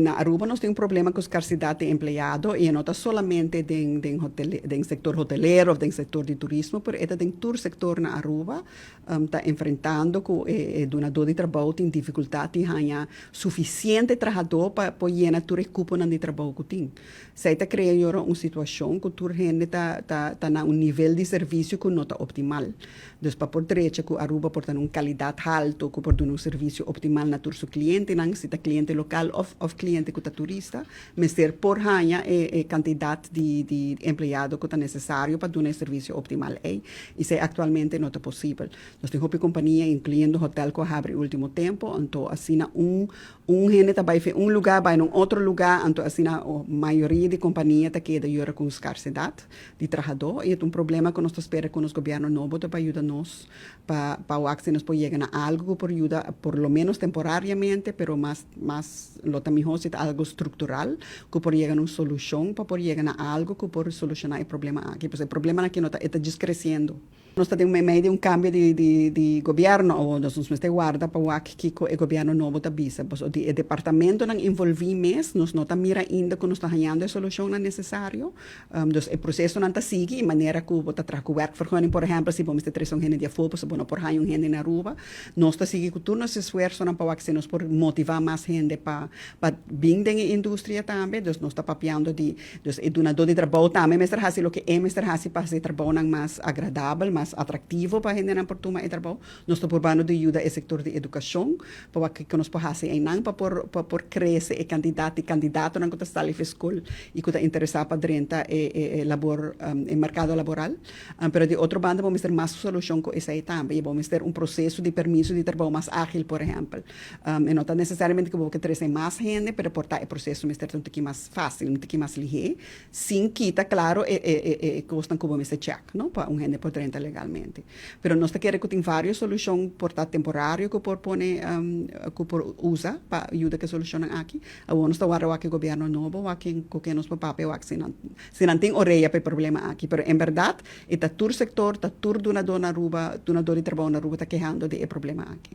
Na Aruba nos tin un problema cu scarcidad di empleado y no ta solamente den sector hotelero of den sector di turismo, pero e ta den tur sector na Aruba ta enfrentando cu e dunador di trabou tin dificultad di haya suficiente trahador pa por yena tur e cuponan di trabou cu tin. Esey ta crea yora un situacion cu tur hende ta na un nivel di servicio cu no ta optimal. Dus pa por drecha cu Aruba por ta na un calidad halto, cu por duna un servicio optimal na tur su clientenan, si ta cliente local of cliente cu ta turista, mester por haya e cantidad di empleado cu ta necesario pa duna e servicio optimal ey. Y esey actualmente no ta posibel. Nos tin hopi compania, incluyendo hotel, cu a habri ultimo tempo, anto asina un hende ta bay un lugar, bay na un otro lugar, anto asina mayoria di compania ta keda yora cu scarcedad di trahador y ta un problema cu nos ta spera cu nos gobierno nobo ta pa yuda nos pa wak si nos por yega na algo cu por yuda por lo menos temporariamente, pero mas lo ta miho si ta algo structural cu por yega na un solucion, pa por yega na algo cu por soluciona e problema aki. Pues e problema aki no ta, e ta just creciendo. Nos ta den medio di un cambio di gobierno, of nos mester warda pa wak kico e gobierno nobo ta bisa. Pues di e departamentonan envolvi mes, nos no ta mira ainda cu nos ta hayando e solucionnan necesario. Dus e procesonan ta sigui, manera cu bo ta traha cu werkvergunning, por ehempel, si bo mester trece un hende di afo, pues bo no por haya un hende na Aruba. Nos ta sigui cu tur nos esfuersonan pa wak si nos por motiva mas hende pa bin den e industria tambe. Dus nos ta papiando di, dus e dunador di trabou tambe mester haci loke e mester haci pa haci trabounan mas agradabel, mas atractivo pa hendenan por tuma e trabou. Nos ta probando di yuda e sector di educacion, pa wak kico nos por haci einan pa por crece e cantidad di candidatonan cu ta sali for school y cu ta interesa pa drenta e mercado laboral. Pero di otro banda, bo mester mas solucion cu esey tambe. Y bo mester un proceso di permiso di trabou mas agil, por ehempel. Y no ta necesariamente cu bo kier trece mas hende, pero por ta e proceso mester ta un tiki mas facil, un tiki mas lihe, sin kita, claro, e cosnan cu bo mester check, no? Pa un hende por drenta legalmente. Pero nos ta kere cu tin varios solucion por ta temporario cu por pone, cu por usa pa yuda cu e solucion aki. Awor nos ta warda wak e gobierno nobo, wak cu ken nos por papia, wak si nan tin orea pa e problema aki. Pero en berdad, e ta tur sector, ta tur dunador na Aruba, dunador di trabou na Aruba ta kehando di e problema aki.